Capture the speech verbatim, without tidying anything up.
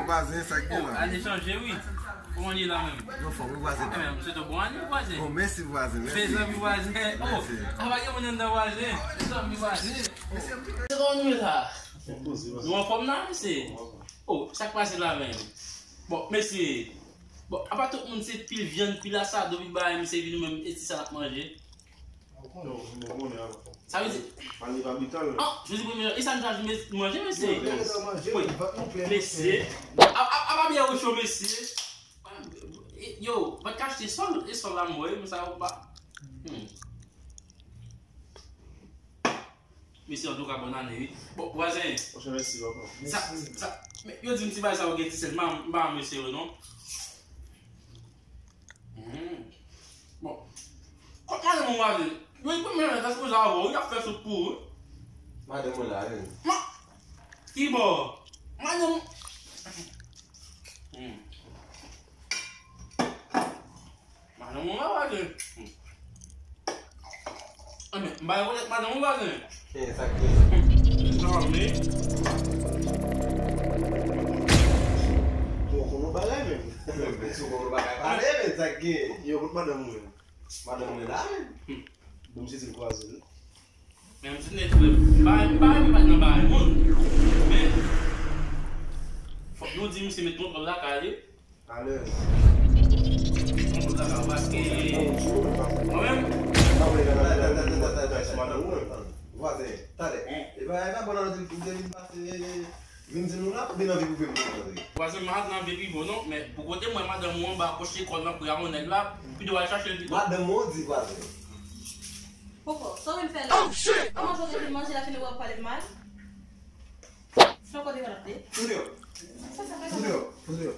Vwazen, sa k gen la? Ane chanje, wi. Kòman ye la menm? Mwen anfòm, wi, vwazen. Mwen se te bon ane, vwazen. Bon, mèsi, vwazen, mèsi. Mezanmi, vwazen. Oh, apa gen moun anndan, vwazen? Mezanmi, vwazen. Se kòman nou ye la? Nou anfòm la, mesye? Oh, sa k pase la menm? Bon, mesye. Bon, apa tout moun se pil vyann, pil asado, pil bagay, mesye, epi nou menm, e ti sa n ap manje? Yo, bon, bon, bon, bon. Sa vle di, manje pa bitan, non. Ah, jodi premye jan, e sa n ta di manje, mesye? Wi. Mesye. A, a, a pa byen ou cho, mesye. Yo, pa t ka achte sòl, e sòl la m wè, men sa yo pa. Hmm. Mesye, antouka, bòn ane, wi. Bon, vwazen. Monchè, mèsi, papa. Sa, sa, men, yo di m ti bagay sa yo gen ti sèl, m pa, m pa mesye yo, non. Hmm. Bon. Kot madanm ou, vwazen? Yo, pou mwen, sa se pou sa, wi, y ap fè sou pou, wi. Madanm ou la, wi. Ma, ki bò? Madanm. Hmm. Madanm ou la, vwazen. Hmm. Anben, m pa rekonèt madanm ou, vwazen. Eh, sa k gen? Sa va, men. Bon, konnen w bagay menm. Men si w konnen w bagay pale, men sa k gen? Yo, kot madanm ou menm? Madanm ou la menm? Hmm. Bon, misye di l kwaze l. Men misye nèt vre. M pa, m pa renmen nan bagay moun. Men, fòk nou di misye met kontwòl lakay li. Alèz. Mwen menm. Vwazen, talè. E pa, e pa bon nan di pou vin pase, vin di nou la, oubyen nan vi prive m pou antre? Vwazen, m pa nan vi prive w non, men pou kote mwen, madanm ou anba pòch lekòl nan pri a yon nèg la, pito w al chache l pito. Madanm ou di vwazen. Poko, sa w vin fè la? Oh, shit! Kòman jodi vin manje la fini w ap pale m mal? Fè kote w ap de. Julio. Julio. Julio.